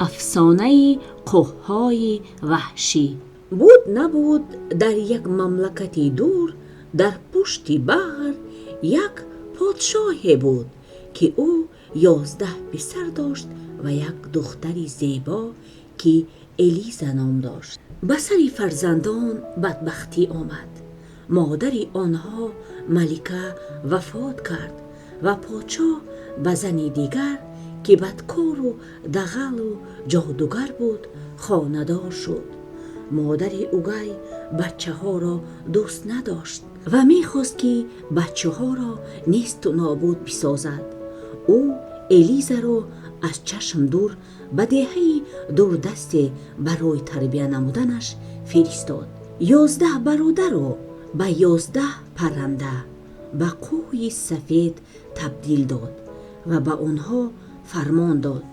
Афсонаи қӯҳҳои ваҳшӣ. Буд, набуд, дар як мамлакати дур, дар пушти баҳр, як подшоҳе буд, ки ӯ 11 писар дошт ва як духтари зебо, ки Элиза ном дошт. Ба сари фарзандон бадбахтӣ омад. Модари онҳо малика вафот кард ва подшоҳ ба зани дигар, ки бадкору дағалу ҷодугар буд, хонадор шуд. Модари угай бачаҳоро дӯст надошт ва мехост, ки бачаҳоро несту нобуд бисозад. Ӯ Элизаро аз чашм дур ба деҳаи дурдасте барои тарбия намуданаш фиристод. 11 бародаро ба 11 парранда, ба қӯҳи сафед табдил дод ва ба онҳо фармон дод: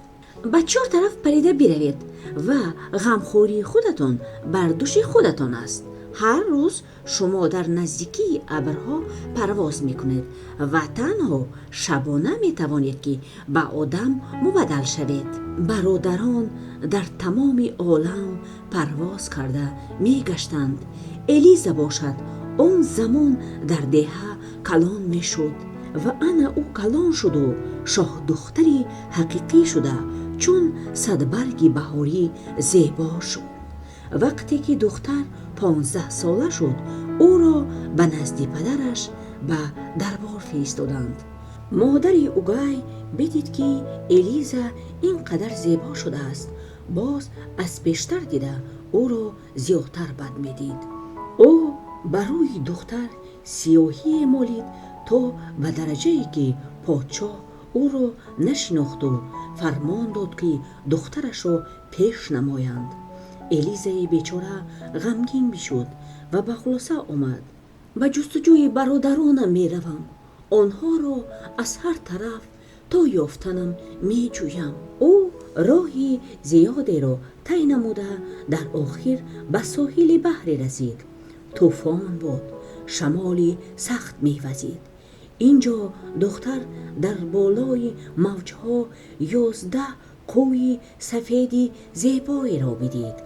ба чор тараф парида биравед ва ғамхории худатон бар дӯши худатон аст. Ҳар рӯз шумо дар наздикии абрҳо парвоз мекунед ва танҳо шабона метавонед, ки ба одам мубаддал шавед. Бародарон дар тамоми олам парвоз карда мегаштанд. Элиза бошад, он замон дар деҳа калон мешуд. Ва ана ӯ калон шуду шоҳдухтари ҳақиқӣ шуда, чун садбарги баҳорӣ зебо шуд. Вақте ки духтар 15-сола шуд, ӯро ба назди падараш ба дарбор фиристоданд. Модари угай бидид, ки Элиза ин қадар зебо шудааст, боз аз пештар дида ӯро зиёдтар бад медид. Ӯ ба рӯи духтар сиёҳие молид, то ба дараҷае, ки подшоҳ ӯро нашинохту фармон дод, ки духтарашро пеш намоянд. Элизаи бечора ғамгин бишуд ва ба хулоса омад: ба ҷустуҷӯи бародаронам меравам, онҳоро аз ҳар тараф то ёфтанам меҷӯям. Ӯ роҳи зиёдеро тай намуда, дар охир ба соҳили баҳре расид. Тӯфон буд, шамоли сахт мевазид. Инҷо духтар дар болои мавҷҳо 11 қӯи сафеди зебоеро бидид.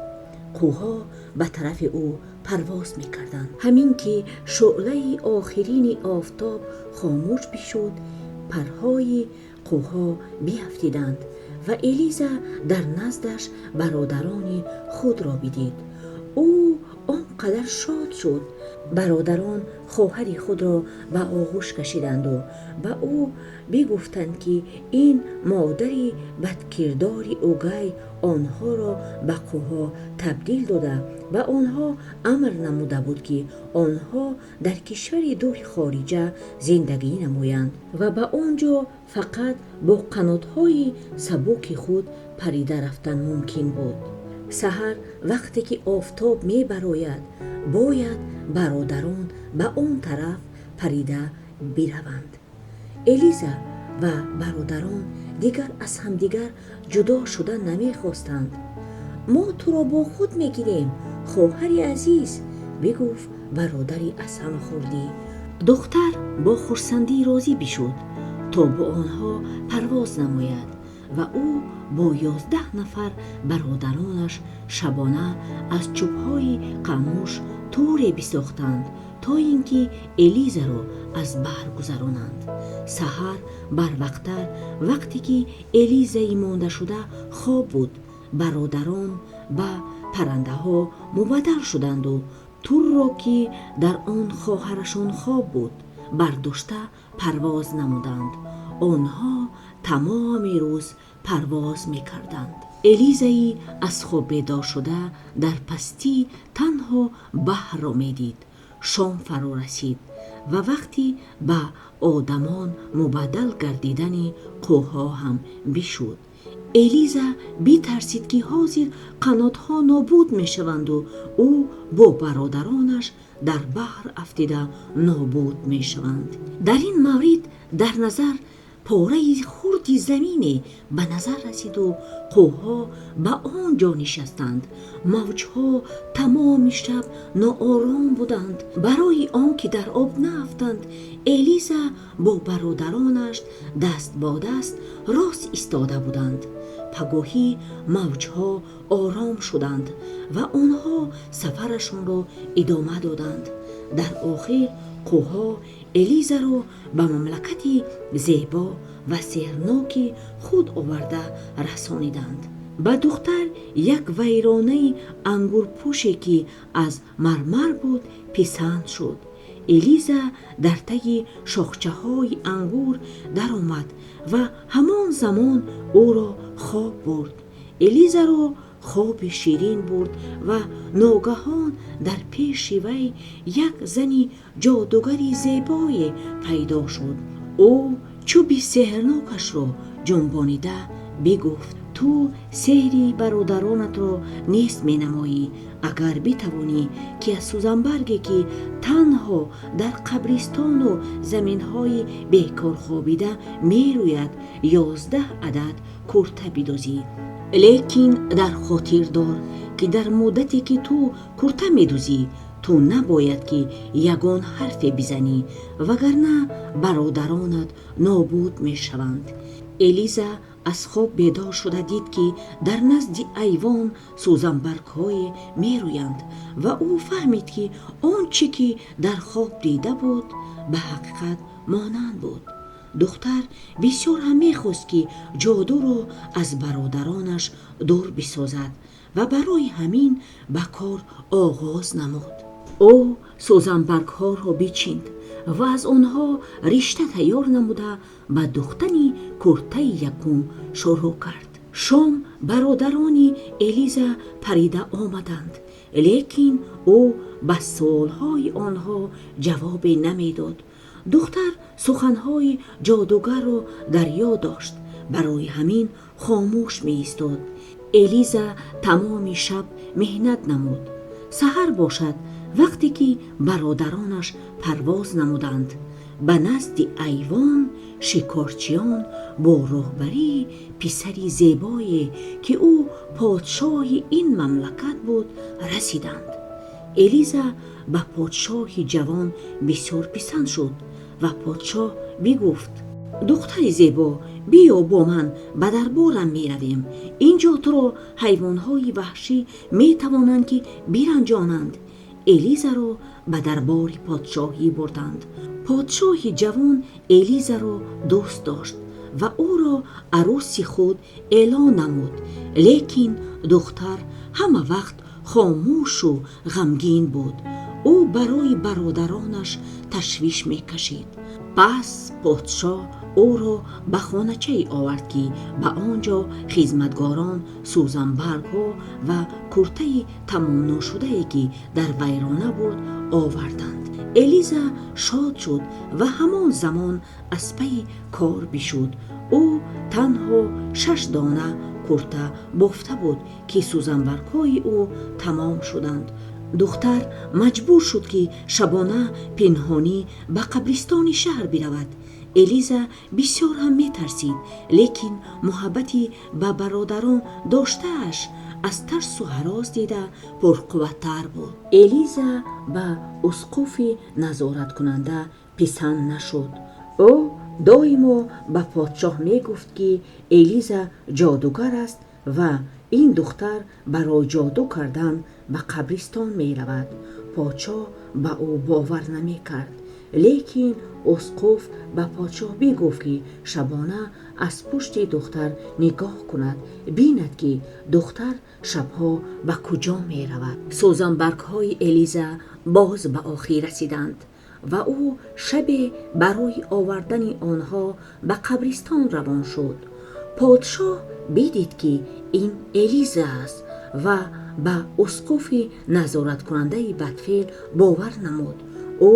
Қӯҳо ба тарафи ӯ парвоз мекарданд. Ҳамин ки шӯълаи охирини офтоб хомӯш бишуд, парҳои қӯҳо биафтиданд ва Элиза дар наздаш бародарони худро бидид. Ӯ он қадар шод шуд. Бародарон хоҳари худро ба оғӯш кашиданду ба ӯ бигуфтанд, ки ин модари бадкирдори угай онҳоро ба қӯҳо табдил дода, ба онҳо амр намуда буд, ки онҳо дар кишвари дури хориҷа зиндагӣ намоянд ва ба он ҷо фақат бо қанотҳои сабуки худ парида рафтан мумкин буд. Саҳар вақте ки офтоб мебарояд, бояд бародарон ба он тараф парида бираванд. Элиза ва бародарон дигар аз ҳамдигар ҷудо шуда намехостанд. Мо туро бо худ мегирем, хоҳари азиз, бигуфт бародари аз ҳама хурдӣ. Духтар бо хурсандӣ розӣ бишуд, то бо онҳо парвоз намояд, ва ӯ бо 11 нафар бародаронаш шабона аз чӯбҳои қамуш туре бисохтанд, то ин ки Элизаро аз баҳр гузаронанд. Саҳар барвақттар, вақте ки Элизаи мондашуда хоб буд, бародарон ба паррандаҳо мубаддал шуданду турро, ки дар он хоҳарашон хоб буд, бардошта парвоз намуданд. Онҳо тамоми рӯз парвоз мекарданд. Элизаи аз хоб бедор шуда дар пастӣ танҳо баҳрро медид. Шом фаро расид ва вақти ба одамон мубаддал гардидани қӯҳо ҳам бишуд. Элиза битарсид, ки ҳозир қанотҳо нобуд мешаванду ӯ бо бародаронаш дар баҳр афтида нобуд мешаванд. Дар ин маврид дар назар пораи хурди замине ба назар расиду қӯҳо ба он ҷо нишастанд. Мавҷҳо тамоми шаб ноором буданд. Барои он ки дар об наафтанд, Элиза бо бародаронаш даст бо даст рост истода буданд. Пагоҳӣ мавҷҳо ором шуданд ва онҳо сафарашонро идома доданд. Дар охир қӯҳо Элизаро ба мамлакати зебо ва сеҳрноки худ оварда расониданд. Ба духтар як вайронаи ангурпӯше, ки аз мармар буд, писанд шуд. Элиза дар таги шохчаҳои ангур даромад ва ҳамон замон ӯро хоб бурд. Элизаро хоби ширин бурд ва ногаҳон дар пеши вай як зани ҷодугари зебое пайдо шуд. Ӯ чӯби сеҳрнокашро ҷунбонида бигуфт: «Ту сеҳри бародаронатро нест менамоӣ, агар битавонӣ, ки аз сӯзанбарге, ки танҳо дар қабристону заминҳои бекор хобида мерӯяд, 11 адад курта бидӯзӣ. Лекин дар хотир дор, ки дар муддате ки ту курта медӯзӣ, ту набояд ки ягон ҳарфе бизанӣ, вагарна бародаронат нобуд мешаванд». Элиза аз хоб бедор шуда дид, ки дар назди айвон сӯзанбаргҳое мерӯянд, ва ӯ фаҳмид, ки он чӣ ки дар хоб дида буд, ба ҳақиқат монанд буд. Духтар бисёр ҳам мехост, ки ҷодуро аз бародаронаш дур бисозад, ва барои ҳамин ба кор оғоз намуд. Ӯ сӯзанбаргҳоро бичинд ва аз онҳо ришта тайёр намуда, ба духтани куртаи якум шурӯъ кард. Шом бародарони Элиза парида омаданд, лекин ӯ ба суолҳои онҳо ҷавобе намедод. Духтар суханҳои ҷодугарро дар ёд дошт, барои ҳамин хомӯш меистод. Элиза тамоми шаб меҳнат намуд. Саҳар бошад, вақте ки бародаронаш парвоз намуданд, ба назди айвон шикорчиён бо роҳбарии писари зебое, ки ӯ подшоҳи ин мамлакат буд, расиданд. Элиза ба подшоҳи ҷавон бисёр писанд шуд ва подшоҳ бигуфт: «Духтари зебо, биё, бо ман ба дарборам меравем. Инҷо туро ҳайвонҳои ваҳшӣ метавонанд, ки биранҷонанд». Элизаро ба дарбори подшоҳӣ бурданд. Подшоҳи ҷавон Элизаро дӯст дошт ва ӯро аруси худ эълон намуд. Лекин духтар ҳама вақт хомӯшу ғамгин буд. Ӯ барои бародаронаш ташвиш мекашид. Пас подшоҳ ӯро ба хоначае овард, ки ба он ҷо хизматгорон сӯзанбаргҳо ва куртаи тамомношудае, ки дар вайрона буд, оварданд. Элиза шод шуд ва ҳамон замон аз пайи кор бишуд. Ӯ танҳо шаш дона курта бофта буд, ки сӯзанбаргҳои ӯ тамом шуданд. Духтар маҷбур шуд, ки шабона пинҳонӣ ба қабристони шаҳр биравад. Элиза бисёр ҳам метарсид, лекин муҳаббати ба бародарон доштааш аз тарсу ҳарос дида пурқувваттар буд. Элиза ба усқуфи назораткунанда писанд нашуд. Ӯ доимо ба подшоҳ мегуфт, ки Элиза ҷодугар аст ва ин духтар барои ҷоду кардан ба қабристон меравад. Подшоҳ ба ӯ бовар намекард, лекин усқуф ба подшоҳ бигуфт, ки шабона аз пушти духтар нигоҳ кунад, бинад, ки духтар шабҳо ба куҷо меравад. Сӯзанбаргҳои Элиза боз ба охир расиданд ва ӯ шабе барои овардани онҳо ба қабристон равон шуд. Подшоҳ бидид, ки ин Элиза аст, ва ба усқуфи назораткунандаи бадфеъл бовар намуд. Ӯ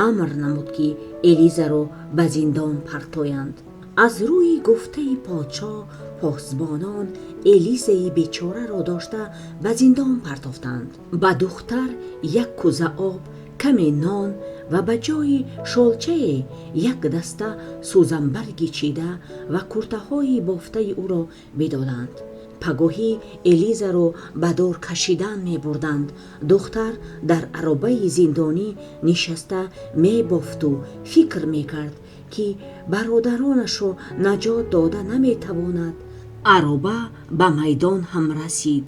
амр намуд, ки Элизаро ба зиндон партоянд. Аз рӯи гуфтаи подшоҳ посбонон Элизаи бечораро дошта ба зиндон партофтанд. Ба духтар як кӯза об, каме нон ва ба ҷои шолчае як даста сӯзанбарги чида ва куртаҳои бофтаи ӯро бидоданд. Пагоҳӣ Элизаро ба дор кашидан мебурданд. Духтар дар аробаи зиндонӣ нишаста мебофту фикр мекард, ки бародаронашро наҷот дода наметавонад. Ароба ба майдон ҳам расид.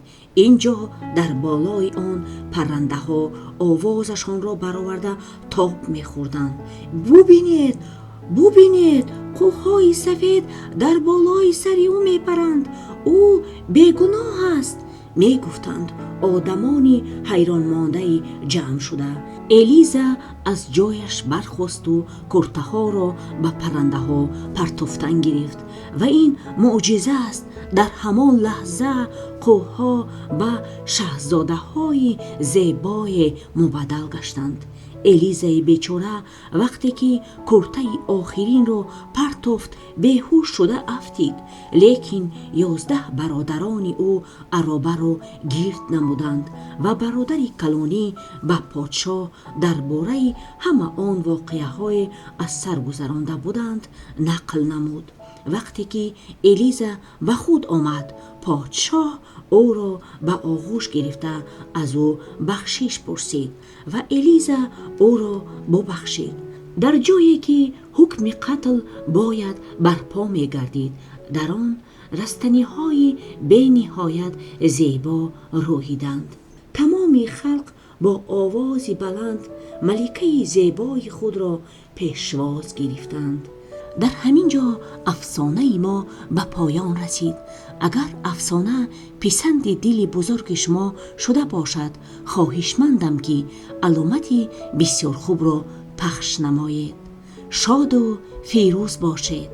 Инҷо дар болои он паррандаҳо овозашонро бароварда тоб мехӯрданд. «Бубинед, бубинед, қӯҳои сафед дар болои сари ӯ мепаранд. Ӯ бегуноҳ аст», мегуфтанд одамони ҳайронмондаи ҷамъшуда. Элиза аз ҷояш бархосту куртаҳоро ба паррандаҳо партофтан гирифт. Ва ин мӯъҷиза аст. Дар ҳамон лаҳза қӯҳҳо ба шаҳзодаҳои зебое мубаддал гаштанд. Элизаи бечора вақте ки куртаи охиринро партофт, беҳуш шуда афтид. Лекин 11 бародарони ӯ аробаро гирд намуданд ва бародари калонӣ ба подшоҳ дар бораи ҳама он воқеаҳое аз сар гузаронда буданд нақл намуд. Вақте ки Элиза ба худ омад, подшоҳ ӯро ба оғӯш гирифта, аз ӯ бахшиш пурсид ва Элиза ӯро бубахшид. Дар ҷое ки ҳукми қатл бояд барпо мегардид, дар он растаниҳои бениҳоят зебо рӯиданд. Тамоми халқ бо овози баланд маликаи зебои худро пешвоз гирифтанд. Дар ҳамин ҷо афсонаи мо ба поён расид. Агар афсона писанди дили бузурги шумо шуда бошад, хоҳишмандам, ки аломати бисёр хубро пахш намоед. Шоду фирӯз бошед.